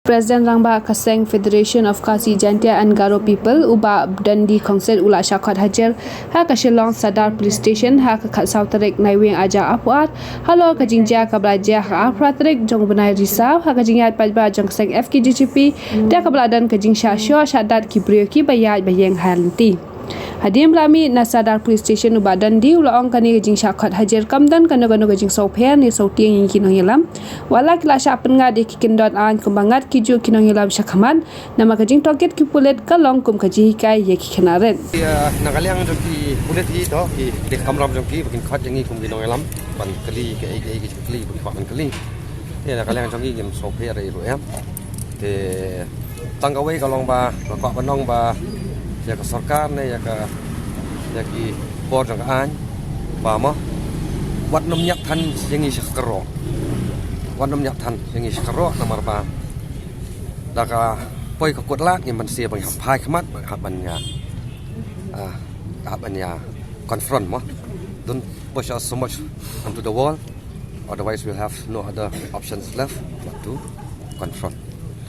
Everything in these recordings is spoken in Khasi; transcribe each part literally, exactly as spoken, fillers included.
President Rangbah ka seng Federation of Khasi Jaintia and Garo People, u Bah Dundee Khongsait, u la shah khot hajir ha ka Shillong Sadar Police Station ha ka khatsaw tarik Naiwieng Aja arphew ar, halor ka jingjia kaba la jia ha ka arphew tarik jong u bnai Risaw, ha ka jingïaid paidbah jong ka seng F K J G P, da kaba la don ka jingshah shoh shah dat ki briew kiba ïaid ba ïeng ha lynti. Hadien ba la mih na Sadar Police Station, u Bah Dundee u la ong kane ka jingshah khot hajir kam don kano kano ka jingsngewpher ne sngewtieng ïa ki nongïalam. Wat la ki la shah pynngat ïa ki kyndon aiñ kumba ngat ki juh ki nongïalam shakhmat, namar ka jingtohkit ki pulit ka long kum ka jinghikai ïa ki khynnah rit. Ïa, na ka liang jong ki pulit hi to, ki dei kamram jong ki ba kin khot ïa ngi kum ki nongïalam ban kylli kaei kaei ki jingkylli ba ki kwah ban kylli. Ïa, na ka liang jong ngi ngim sngewpher ei ruh em. Te tang kawei ka long ba nga kwah ban ong ba ïa ka sorkar ne ïa ka, ïa ki bor jong ka aiñ ba ma wat nym ñiah than ïa ngi sha kyrwoh. Wat nym ñiah than ïa ngi sha kyrwoh namar ba da ka poi ka kut lad ngim banse ba ngi hap phai khmat ba ngi hap ban ïa, ah, hap ban ïa confront mo. Don't push us so much onto the wall. Otherwise, we'll have no other options left but to confront.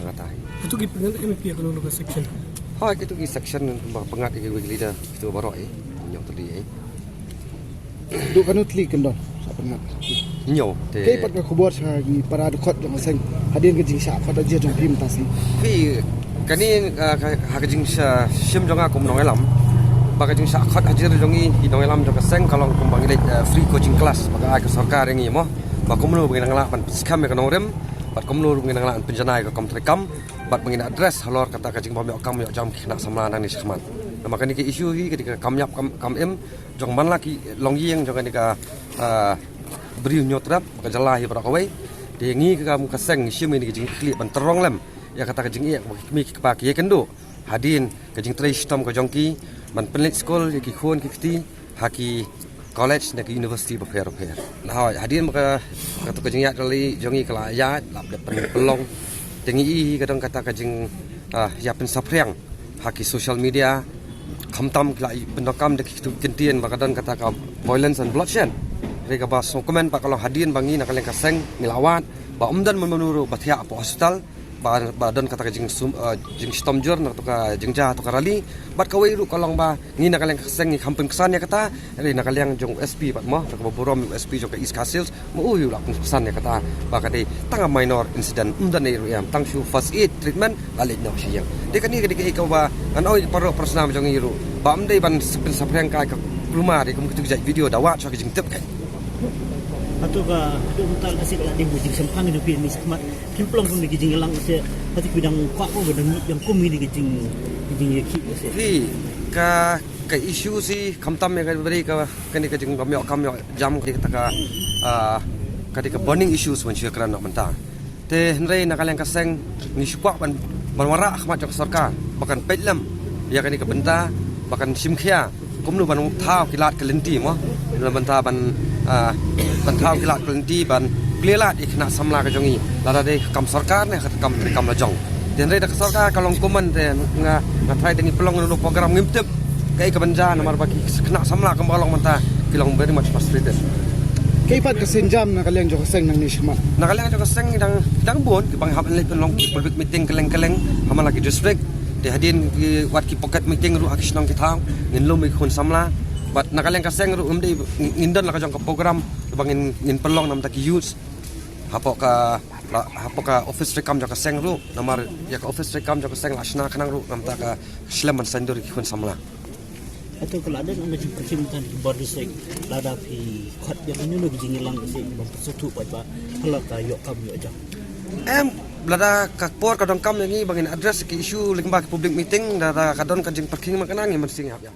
Kata hi. Kito ki pyngngad M P ïa kano kano ka section? Ha, kito ki section ba pyngngad ïa ki leader kito baroh eh. Ñiah tylli eh. Dei kano tylli kyndon sa pyngngad? Ñiah te. Kaei pat ka khubor sha ki para dkhot jong ka seng hadien ka jingshah khot hajir jong phi mynta sngi? Phi Kane, ah, ka, ha ka jingshim jong nga kum nongïalam, ba ka jingshah khot hajir jong ngi ki nongïalam jong ka seng ka long kumba ngi leit, ah, free coaching class ba ka ai ka sorkar ïa ngi mo. Ba kumno ba ngin nang lah ban pynskhem ïa ka nongrim, bad kumno ba ngin nang lah ban pynjanai ïa ka kam treikam, bad ba ngin address halor kata ka jingbym ïoh kam ïoh jam ki khynnah samla nangne shakhmat. Namar kane ka issue hi ka dei ka kam ïap kam, kam im jong man la ki longïing jong kane ka, ah, Bri u Hynñiewtrep, ba ka jylla hi baroh kawei. Te ngi ka kam ka seng ngi shim ïa kane ka jingkitkhlieh ban tyrrong lem ïa kata ka jingeh ba ki kmie ki kpa ki ïakynduh hadien ka jingtrei shitom ka jong ki ban pynleit skul ïa ki khun ki kti ha ki college ne ki university bapher bapher. Hooid, hadien ba ka, kato ka jingïaid rally jong ngi ka la ïaid, la dep pynlong. Te ngi i hi ka don kata ka jing, ah, ïa pynsaphriang ha ki social media, khamtam ki la pyndonkam da ki kyntien ba ka don kata ka violence and bloodshed. Hynrei kaba sngewkmen pat ka long hadien ba ngi na ka liang ka seng ngi la wad ba ym don mano mano ruh ba thiah hapoh hospital, ba, ba don kata ka jingsum, eh, jingshitom jur na kato ka jingjia kato ka rally. Bad kawei ruh ka long ba ngi na ka liang ka seng ngi kham pynksan ïa kata, hynrei na ka liang jong u S P pat mo, kaba burom u S P jong ka East Khasi Hills, ma u u la pynsan ïa kata ba ka dei tang ka minor incident, ym don ei ruh em, tang shu first aid treatment la leit noh sha ïing. Te kane ka dei kaei kaba ngan ong ïa ki paralok parasnam jong ngi ruh ba ym dei ban pynsaphriang kai ka kulmar ïa kum kitu ki jait video da wad sha ka jingtip kai. Hato ka, hato mynta ka sik la dei ka jingshemphang ïa u phi ni shakhmat. Kim pynlong kum ki jingïalang se, hato ki dang kwah ko ba dang ïa kum kine ki jing, ki jingïakhih se. Phi, ka, ka issue se khamtam ïa ka bri ka, kane ka jingbym ïoh kam ïoh jam ka dei kata ka, ah, ka dei ka burning issues ban shu ïakren noh mynta. Te hynrei na ka liang ka seng ngi shu kwah ban, ban wanrah ha khmat jong ka sorkar ba kan peit lem ïa kane ka bynta, ba kan shim khia kumno ban thaw ki lad ki lynti mo, na bynta ban, ah, ban thaw ki lad ki lynti ban plie lad ïa ki khynnah samla ka jong ngi, lada dei ka kam sorkar ne ka kam, kam lajong. Te hynrei da ka sorkar ka long kumne te nga, nga tharai da ngi pynlong ïa kano program ngim tip kaei kaban jia namar ba ki khynnah samla kumba long mynta ki long very much frustrated. Kaei pat ka sienjam na ka liang jong ka seng nangne shakhmat? Na ka liang jong ka seng dang, dang bun kiba ngi hap leit pynlong ki public meeting kylleng kylleng ha man la ki district. Te hadien ki wad ki pocket meeting ruh ha ki shnong ki thaw, ngin lum ïa ki khun samla. Bad na ka liang ka seng ruh ngim dei, ngin don la ka jong ka program ba ngin, ngin pynlong na bynta ki youth hapoh ka, hapoh ka office treikam jong ka seng ruh, namar ïa ka office treikam jong ka seng la shna khnang ruh na bynta ka shlem ban saiñdur ïa ki khun samla. Hato ka la don ka jingpyrshang tang ki bor district lada phi khot ïa kano kano ka jingïalang ka seng ban pynsngewthuh paidbah halor ka ïoh kam ïoh jam? Em, lada ka por ka donkam ïa ngi ba ngin address ki issue lyngba ki public meeting, lada ka don ka jingpyrkhing ma kane ngin mynsiem ïa, ïa.